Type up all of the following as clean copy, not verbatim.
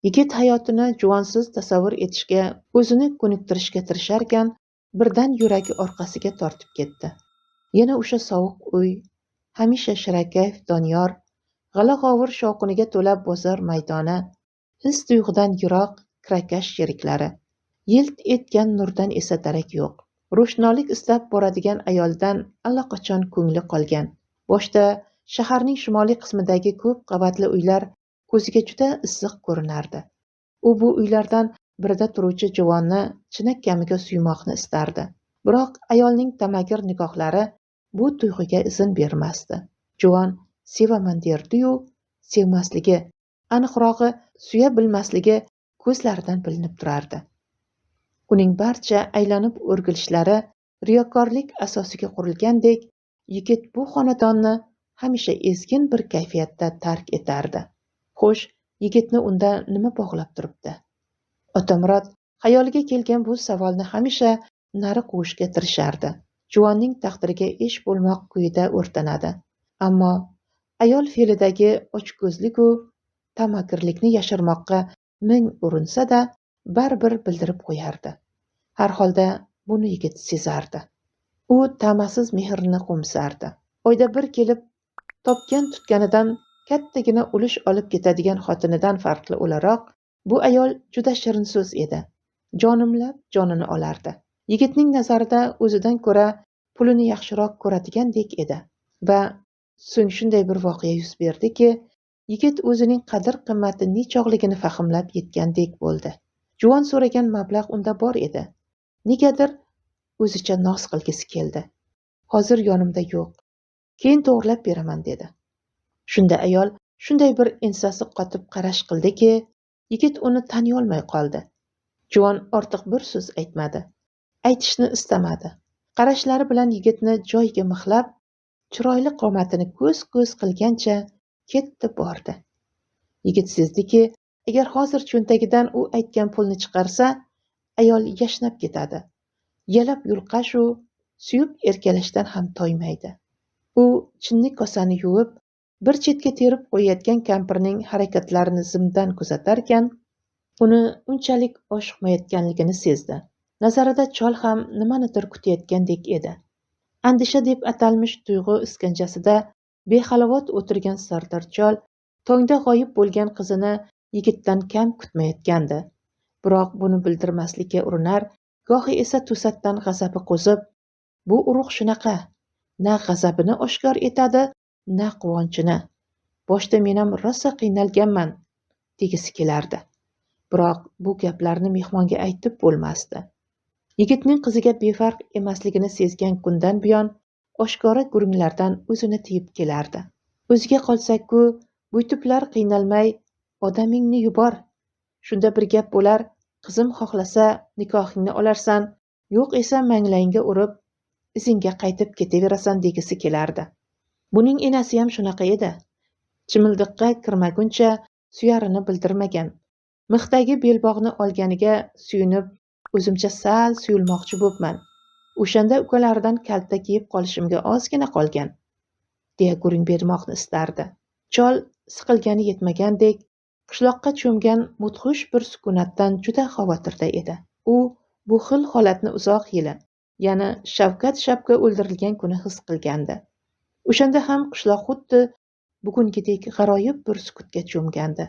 Yigit hayotini juvonsiz tasavvur etishga, o'zini ko'niktirishga tirisharkan, birdan yuragi orqasiga tortib ketdi. Yana o'sha sovuq uy, hamisha shirakayf Doniyor, g'ala-g'ovur shovqiniga to'la bozor maydoni, his tuyg'udan yiroq kirakash sheriklari. Yilt etgan nurdan esa darak yo'q. Ro'shnolik istab boradigan ayoldan allaqachon ko'ngli qolgan. Boshda shaharning shimoliy qismidagi ko'p qavatli uylar ko'ziga juda issiq ko'rinardi. U bu uylardan birida turuvchi juvonni chinakamiga suymoqni istardi. Biroq ayolning ta'magir nigohlari bu tuyg'uga izn bermasdi. Juvon sevaman derdi-yu, sevmasligi, aniqrog'i suya bilmasligi ko'zlaridan bilinib turardi. Uning barcha aylanib o'rgilishlari riyokorlik asosiga qurilgandek, yigit bu xonadonni hamisha ezgin bir kayfiyatda tark etardi. Xo'sh, yigitni unda nima bog'lab turibdi? Otamurod xayoliga kelgan bu savolni hamisha nari quvishga tirishardi. Juvonning taqdiriga ish bo'lmoq kuyida o'rtanadi. Ammo ayol fe'lidagi ochko'zlik-u ta'makirlikni yashirmoqqa ming urinsa-da, baribir bildirib qo'yardi. Har holda buni yigit sezardi. U ta'masiz mehrni qo'msardi. Oyda bir kelib topgan tutganidan kattagina ulush olib ketadigan xotinidan farqli o'laroq, bu ayol juda shirinso'z edi. Jonimlab jonini olardi. Yigitning nazarida o'zidan ko'ra pulini yaxshiroq ko'radigandek edi. Va so'ng shunday bir voqea yuz berdiki, yigit o'zining qadr-qimmati nechog'ligini fahmlab yetgandek bo'ldi. Juvon so'ragan mablag' unda bor edi. Negadir o'zicha noz qilgisi keldi. Hozir yonimda yo'q. Keyin to'g'rilab beraman dedi. Shunda ayol shunday bir ensasi qotib qarash qildiki, yigit uni taniy olmay qoldi. Juvon ortiq bir so'z aytmadi. Aytishni istamadi. Qarashlari bilan yigitni joyiga mixlab, chiroyli qomatini ko'z-ko'z qilgancha ketdi bordi. Yigit sezdiki, agar hozir cho'ntagidan u aytgan pulni chiqarsa, ayol yashnab ketadi. Yalab yulqashu, suyib erkalashdan ham toymaydi. U chinni kosani yuvib, bir chetga terib qo'yayotgan kampirning harakatlarini zimdan kuzatarkan, uni unchalik oshiqmayotganligini sezdi. Nazarida chol ham nimanidir kutayotgandek edi. Andisha deb atalmish tuyg'u iskanjasida behalovat o'tirgan Sardor chol tongda g'oyib bo'lgan qizini yigitdan kam kutmayotgandi. Biroq buni bildirmaslikka urinar, gohi esa to'satdan g'azabi qo'zib, bu urug' shunaqa, na g'azabini oshkor etadi, na quvonchini. Boshda menam rosa qiynalganman, degisi kelardi. Biroq bu gaplarni mehmonga aytib bo'lmasdi. Yigitning qiziga befarq emasligini sezgan kundan buyon oshkora gurunglardan o'zini tiyib kelardi. O'ziga qolsa-ku, buytuplar qiynalmay, odamingni yubor. Shunda bir gap bo'lar, qizim xohlasa nikohingni olarsan, yo'q esa manglayingga urib, izingga qaytib ketaverasan degisi kelardi. Buning enasi ham shunaqa edi. Chimildiqqa kirmaguncha suyarini bildirmagan. Mixdagi belbog'ni olganiga suyunib, o'zimcha sal suyulmoqchi bo'pman. O'shanda ukalaridan kalta kiyib qolishimga ozgina qolgan, deya gurung bermoqni istardi. Chol siqilgani yetmagandek, qishloqqa cho'mgan mudhish bir sukunatdan juda xavotirda edi. U bu xil holatni uzoq yili, ya'ni Shavkat shapka o'ldirilgan kuni his qilgandi. O'shanda ham qishloq xuddi bugungidek g'aroyib bir sukutga cho'mgandi.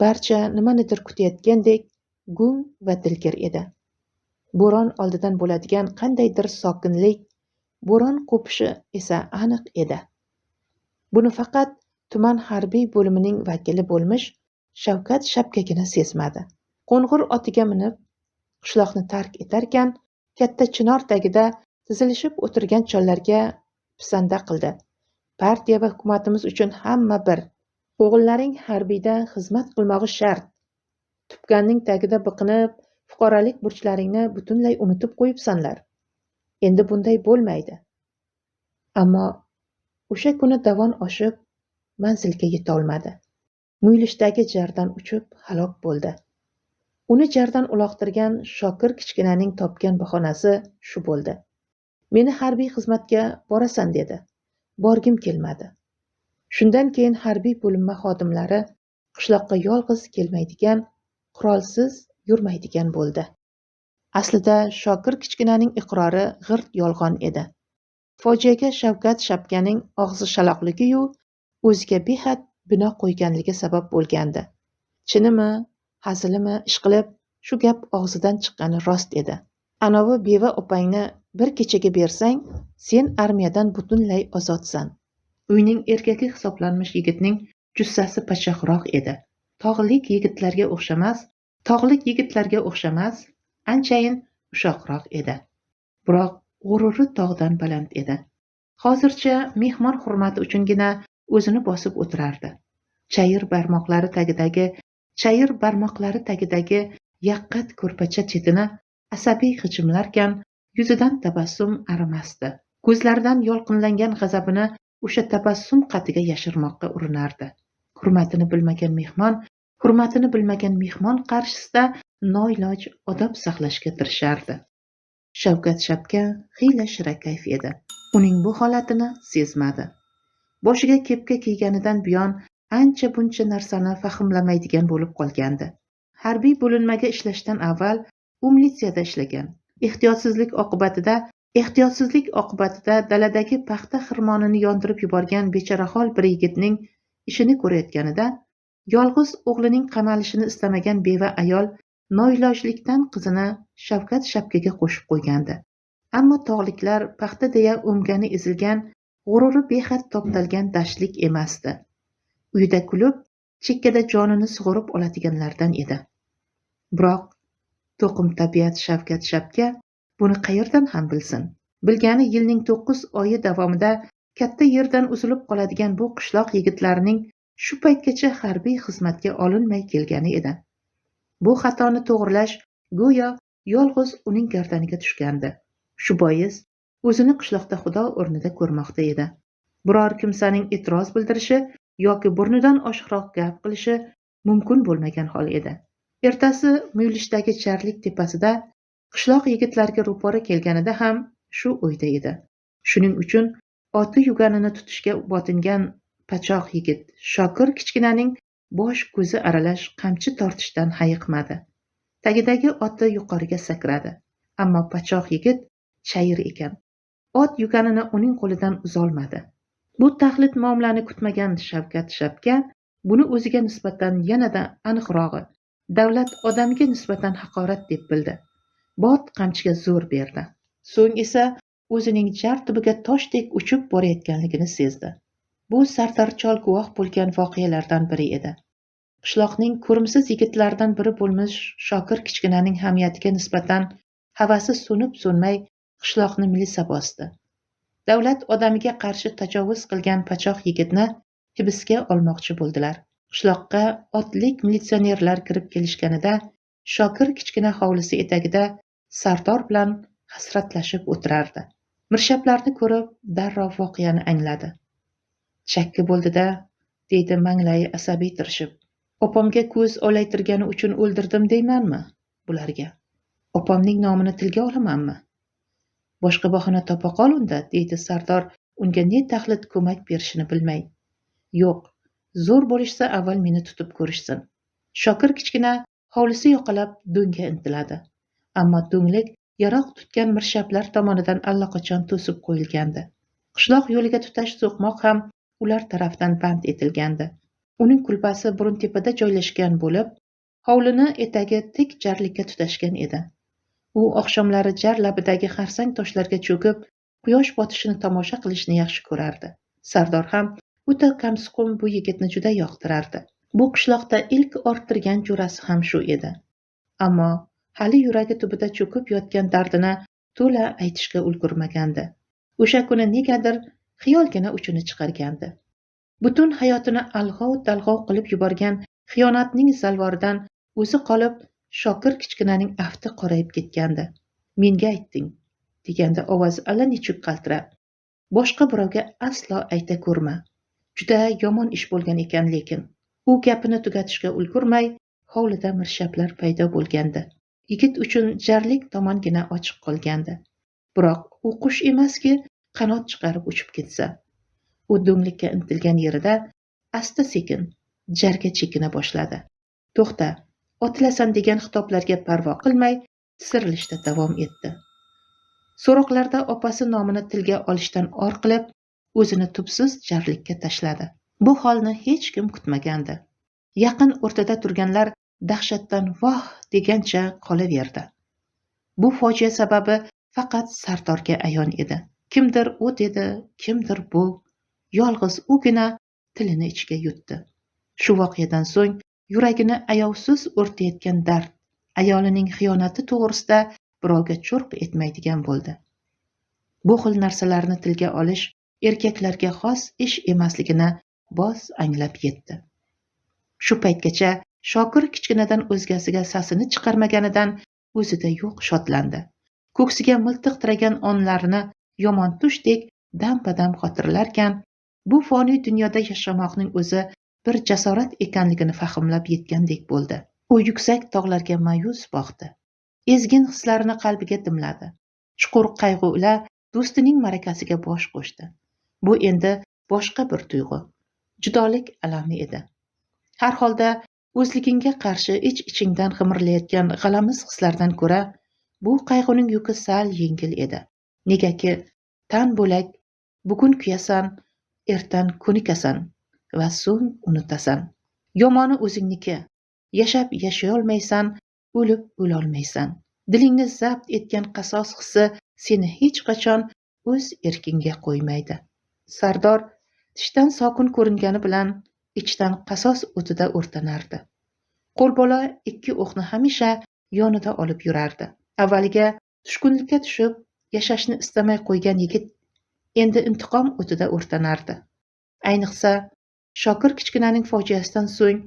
Barcha nimanidir kutayotgandek gung va dilgir edi. Bo'ron oldidan bo'ladigan qandaydir sokinlik, bo'ron qo'pishi esa aniq edi. Buni faqat tuman harbiy bo'limining vakili bo'lmish Shavkat shapkagina sezmadi. Qo'ng'ir otiga minib, qishloqni tark etarkan, katta chinor tagida tizilishib o'tirgan chollarga pisanda qildi. Partiya va hukumatimiz uchun hamma bir. O'g'illaring harbiyda xizmat qilmog'i shart. Tupkanning tagida biqinib, fuqarolik burchlaringni butunlay unutib qo'yibsanlar. Endi bunday bo'lmaydi. Ammo o'sha kuni dovon oshib, manzilga yetolmadi. Muyulishdagi jardan uchib halok bo'ldi. Uni jardan uloqtirgan Shokir kichkinaning topgan bahonasi shu bo'ldi. Meni harbiy xizmatga borasan dedi. Borgim kelmadi. Shundan keyin harbiy bo'linma xodimlari Qishloqqa yolg'iz kelmaydigan, qurolsiz yurmaydigan bo'ldi. Aslida Shokir kichkinaning iqrori g'irt yolg'on edi. Fojiaga Shavkat shapkaning og'zi shaloqligi-yu, o'ziga behad bino qo'yganligi sabab bo'lgandi. Chinimi, hazilimi, ishqilib, shu gap og'zidan chiqqani rost edi. Anovi beva opangni bir kechaga bersang, sen armiyadan butunlay ozodsan. Uyning erkagi hisoblanmish yigitning jussasi pachoqroq edi. Tog'lik yigitlarga o'xshamas, anchayin ushoqroq edi. Biroq g'ururi tog'dan baland edi. Hozircha mehmon hurmati uchungina o'zini bosib o'tirardi. Chayir barmoqlari tagidagi yaqqat ko'rpacha chetini asabiy g'ijimlarkan, yuzidan tabassum arimasdi. Ko'zlaridan yolqinlangan g'azabini o'sha tabassum qatiga yashirmoqqa urinardi. Hurmatini bilmagan mehmon qarshisida noiloj odob saqlashga tirishardi. Shavkat shapka xiyla shirakayf edi. Uning bu holatini sezmadi. Boshiga kepka kiyganidan buyon ancha-buncha narsani fahmlamaydigan bo'lib qolgandi. Harbiy bo'linmaga ishlashdan avval u militsiyada ishlagan. Ehtiyotsizlik oqibatida daladagi paxta xirmonini yondirib yuborgan bechorahol bir yigitning ishini ko'rayotganida yolg'iz o'g'lining qamalishini istamagan beva ayol noilojlikdan qizini Shavkat shapkaga qo'shib qo'ygandi. Ammo tog'liklar paxta deya o'mgani ezilgan, g'ururi behad toptalgan dashtlik emasdi. Uyda kulib, chekkada jonini sug'urib oladiganlardan edi. Biroq to'qim tabiat Shavkat shapka buni qayerdan ham bilsin? Bilgani yilning 9 oyi davomida katta yerdan uzilib qoladigan bu qishloq yigitlarining shu paytgacha harbiy xizmatga olinmay kelgani edi. Bu xatoni to'g'rilash go'yo yolg'iz uning gardaniga tushgandi. Shu bois o'zini qishloqda xudo o'rnida ko'rmoqda edi. Biror kimsaning e'tiroz bildirishi yoki burnidan oshiqroq gap qilishi mumkin bo'lmagan hol edi. Ertasi muyulishdagi charlik tepasida qishloq yigitlariga ro'para kelganida ham shu o'yda edi. Shuning uchun oti yuganini tutishga botingan pachoq yigit Shokir kichkinaning bosh ko'zi aralash qamchi tortishdan hayiqmadi. Tagidagi oti yuqoriga sakradi. Ammo pachoq yigit chayir ekan. Ot yuganini uning qo'lidan uzolmadi. Bu taxlit muomalani kutmagan Shavkat shapka buni o'ziga nisbatan yanada aniqrog'i, davlat odamiga nisbatan haqorat deb bildi. Bot qamchiga zo'r berdi. So'ng esa o'zining jar tubiga toshdek uchib borayotganligini sezdi. Bu Sardor chol guvoh bo'lgan voqealardan biri edi. Qishloqning ko'rimsiz yigitlaridan biri bo'lmish Shokir kichkinaning hamiyatiga nisbatan havasi so'nib-so'nmay qishloqni milisa bosdi. Davlat odamiga qarshi tajovuz qilgan pachoq yigitni hibsga olmoqchi bo'ldilar. Qishloqqa otlik militsionerlar kirib kelishganida Shokir kichkina hovlisi etagida Sardor bilan hasratlashib o'tirardi. Mirshablarni ko'rib darrov voqeani angladi. Chakki bo'ldi-da, deydi manglayi asabiy tirishib. Opamga ko'z olaytirgani uchun o'ldirdim deymanmi bularga? Opamning nomini tilga olamanmi? Boshqa bahona topa qol unda, deydi Sardor unga ne taxlit ko'mak berishini bilmay. Yo'q, zo'r bo'lishsa avval meni tutib ko'rishsin. Shokir kichkina hovlisi yoqalab do'ngga intiladi. Ammo do'nglik yaroq tutgan mirshablar tomonidan allaqachon to'sib qo'yilgandi. Qishloq yo'liga tutash so'qmoq ham ular tarafdan band etilgandi. Uning kulbasi Buruntepada joylashgan bo'lib, hovlini etagi tik jarlikka tutashgan edi. U oqshomlari jar labidagi xarsang toshlarga cho'kib, quyosh botishini tomosha qilishni yaxshi ko'rardi. Sardor ham o'ta kamsuqum bu yigitni juda yoqtirardi. Bu qishloqda ilk orttirgan jo'rasi ham shu edi. Ammo hali yuragi tubida cho'kib yotgan dardini to'la aytishga ulgurmagandi. O'sha kuni negadir xiyolgina uchini chiqargandi. Butun hayotini alg'ov-talg'ov qilib yuborgan xiyonatning zalvoridan o'zi qolib, Shokir kichkinaning afti qorayib ketgandi. Menga aytding, deganda ovozi allanechuk qaltirab. Boshqa birovga aslo ayta ko'rma. Juda yomon ish bo'lgan ekan lekin. U gapini tugatishga ulgurmay, hovlida mirshablar paydo bo'lgandi. Yigit uchun jarlik tomongina ochiq qolgandi. Biroq u qush emaski, qanot chiqarib uchib ketsa. U do'nglikka intilgan yerida asta-sekin Jarga chekina boshladi. To'xta, otilasan degan xitoblarga parvo qilmay tizirilishda davom etdi. So'roqlarda opasi nomini tilga olishdan or qilib, o'zini tubsiz jarlikka tashladi. Bu holni hech kim kutmagandi. Yaqin o'rtada turganlar dahshatdan voh degancha qolaverdi. Bu fojia sababi faqat Sardorga ayon edi. Kimdir u dedi, kimdir bu. Yolg'iz ugina tilini ichiga yutdi. Shu voqeadan so'ng yuragini ayovsiz o'rtayotgan dard, ayolining xiyonati to'g'risida birovga churq etmaydigan bo'ldi. Bu xil narsalarni tilga olish erkaklarga xos ish emasligini boz anglab yetdi. Shu paytgacha Shokir kichkinadan o'zgasiga sasini chiqarmaganidan o'zida yo'q shodlandi. Ko'ksiga miltiq tiragan onlarini yomon tushdek dam-badam xotirlarkan, bu foniy dunyoda yashamoqning o'zi bir jasorat ekanligini fahmlab yetgandek bo'ldi. U yuksak tog'larga ma'yus boqdi. Ezgin hislarini qalbiga dimladi. Chuqur qayg'u ila do'stining ma'rakasiga bosh qo'shdi. Bu endi boshqa bir tuyg'u, judolik alami edi. Har holda o'zligingga qarshi ich-ichingdan g'imirlayotgan g'alamis hislardan ko'ra bu qayg'uning yuki sal yengil edi. Negaki tan bo'lak, bugun kuyasan, ertan ko'nikasan va so'ng unutasan. Yomoni o'zingniki. Yashab yashayolmaysan, o'lib o'lolmaysan. Dilingni zabt etgan qasos hissi seni hech qachon o'z erkingga qo'ymaydi. Sardor tishdan sokin ko'ringani bilan ichdan qasos o'tida o'rtanardi. Qo'lbola ikki o'qni hamisha yonida olib yurardi. Avvaliga tushkunlikka tushib, yashashni istamay qo'ygan yigit endi intiqom o'tida o'rtanardi. Ayniqsa, Shokir kichkinaning fojiasidan so'ng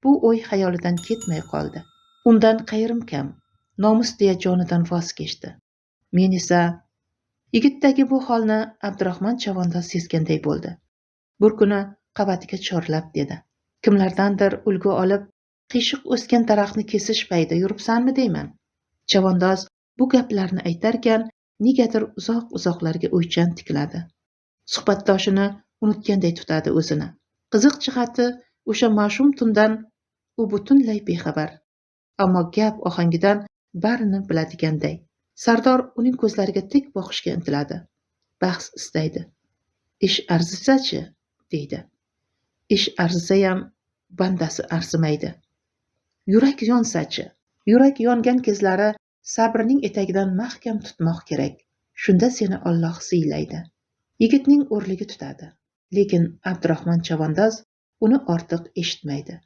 bu o'y xayolidan ketmay qoldi. Undan qayrim kam, nomus deya jonidan voz kechdi. Men esa yigitdagi bu holni Abdurahmon chavandoz sezganday bo'ldi. Bir kuni qavatiga chorlab dedi: "Kimlardandir ulgu olib, qiyshiq o'sgan daraxtni kesish payida yuribsanmi deyman." Chavandoz bu gaplarni aytarkan, negadir uzoq-uzoqlarga o'ychan tikiladi. Suhbatdoshini unutganday tutadi o'zini. Qiziq jihati, o'sha mash'um tundan u butunlay bexabar. Ammo gap ohangidan barini biladiganday. Sardor uning ko'zlariga tik boqishga intiladi. Bahs istaydi. Ish arzisa-chi, deydi. Ish arzisayam bandasi arzimaydi. Yurak yonsa-chi? Yurak yongan kezlari sabrning etagidan mahkam tutmoq kerak. Shunda seni Alloh siylaydi. Yigitning o'rligi tutadi. Lekin Abdurahmon chavandoz uni ortiq eshitmaydi.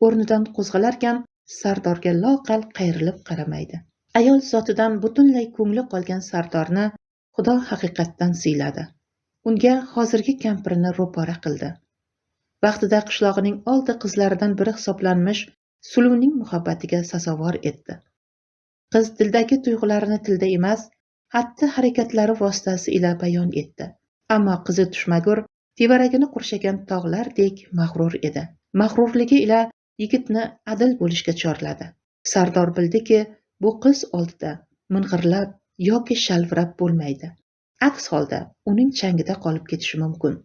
O'rnidan qo'zg'alarkan Sardorga loqal qayrilib qaramaydi. Ayol zotidan butunlay ko'ngli qolgan Sardorni Xudo haqiqatdan siyladi. Unga hozirgi kampirini ro'para qildi. Vaqtida qishlog'ining oldi qizlaridan biri hisoblanmish Suluvning muhabbatiga sazovor etdi. Qiz dildagi tuyg'ularini tilda emas, xatti harakatlari vositasi ila bayon etdi. Ammo qizi tushmagur tevaragini qurshagan tog'lardek mag'rur edi. Mag'rurligi ila yigitni adil bo'lishga chorladi. Sardor bildiki, bu qiz oldida ming'irlab yoki shalvirab bo'lmaydi. Aks holda uning changida qolib ketishi mumkin.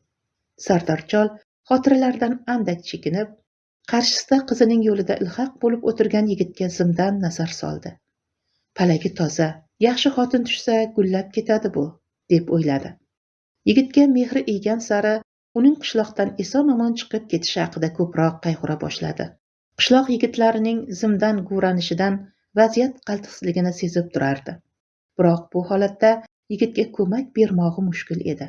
Sardor chol xotiralaridan andak chekinib, qarshisida qizining yo'lida ilhaq bo'lib o'tirgan yigitga zimdan nazar soldi. Palagi toza, yaxshi xotin tushsa gullab ketadi bu, deb o'yladi. Yigitga mehri iygan sari uning qishloqdan eson-omon chiqib ketishi haqida ko'proq qayg'ura boshladi. Qishloq yigitlarining zimdan guvranishidan vaziyat qaltiqsizligini sezib turardi. Biroq bu holatda yigitga ko'mak bermog'i mushkul edi.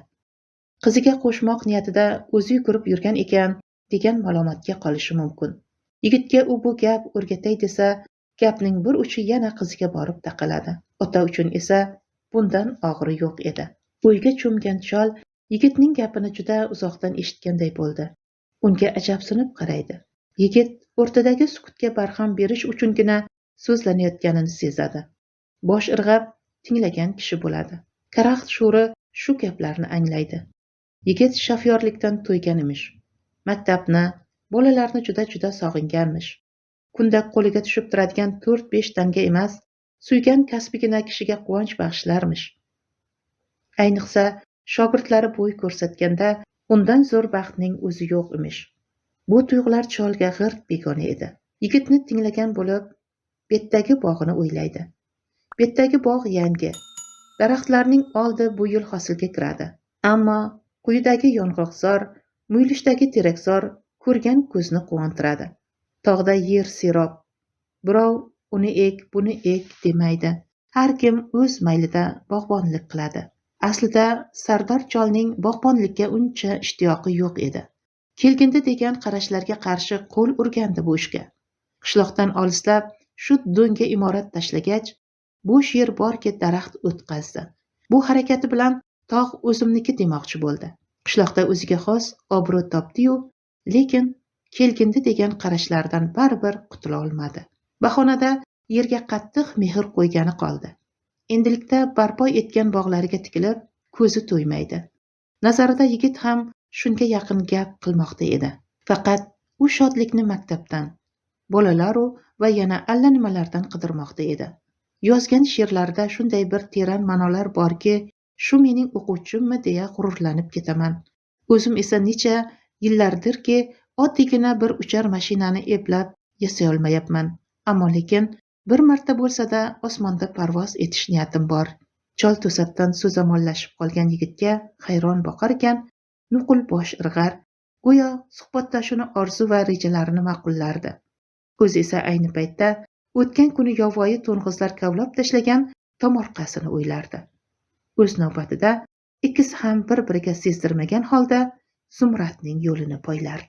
Qiziga qo'shmoq niyatida o'zi yugurib yurgan ekan degan malomatga qolishi mumkin. Yigitga u bu gap o'rgatay desa, gapning bir uchi yana qiziga borib taqaladi. Ota uchun esa bundan og'iri yo'q edi. O'yga cho'mgan chol yigitning gapini juda uzoqdan eshitganday bo'ldi. Unga ajabsinib qaraydi. Yigit o'rtadagi sukutga barham berish uchungina so'zlanayotganini sezadi. Bosh irg'ab tinglagan kishi bo'ladi. Karaxt sho'ri shu gaplarni anglaydi. Yigit shofyorlikdan to'ygan emish. Maktabni, bolalarni juda-juda sog'inganmish. Kunda qo'liga tushib turadigan 4-5 tanga emas, suygan kasbigina kishiga quvonch bag'ishlarmish. Ayniqsa, shogirdlari bo'y ko'rsatganda undan zo'r baxtning o'zi yo'q emish. Bu tuyg'ular cholga g'irt begona edi. Yigitni tinglagan bo'lib, betdagi bog'ini o'ylaydi. Betdagi bog' yangi. Daraxtlarning oldi bu yil hosilga kiradi. Ammo quyidagi yong'oqzor, muyulishdagi terakzor ko'rgan ko'zni quvontiradi. Tog'da yer serob. Birov uni ek, buni ek demaydi. Har kim o'z maylida bog'bonlik qiladi. Aslida Sardor cholning bog'bonlikka uncha ishtiyoqi yo'q edi. Kelgindi degan qarashlarga qarshi qo'l urgandi bu ishga. Qishloqdan olislab shu do'nga imorat tashlagach, bo'sh yer borki daraxt o'tqazdi. Bu harakati bilan tog' o'zimniki demoqchi bo'ldi. Qishloqda o'ziga xos obro' topdi-yu, lekin kelgindi degan qarashlardan baribir qutula olmadi. Bahonada yerga qattiq mehr qo'ygani qoldi. Endilikda barpo etgan bog'lariga tikilib, ko'zi to'ymaydi. Nazarida yigit ham shunga yaqin gap qilmoqda edi. Faqat u shodlikni maktabdan, bolalaru va yana allanimalardan qidirmoqda edi. Yozgan she'rlarida shunday bir teran ma'nolar borki, shu mening o'quvchimmi deya g'ururlanib ketaman. O'zim esa necha yillardirki oddiygina bir uchar mashinani eplab yasayolmayapman. Ammo lekin bir marta bo'lsa-da osmonda parvoz etish niyatim bor. Chol to'satdan so'zamollashib qolgan yigitga hayron boqar ekan, nuqul bosh irg'ar, go'yo suhbatdoshini orzu va rejalarini ma'qullardi. O'zi esa ayni paytda o'tgan kuni yovvoyi to'ng'izlar kavlab tashlagan tomorqasini o'ylardi. O'z navbatida ikkisi ham bir-biriga sezdirmagan holda Zumradning yo'lini poylardi.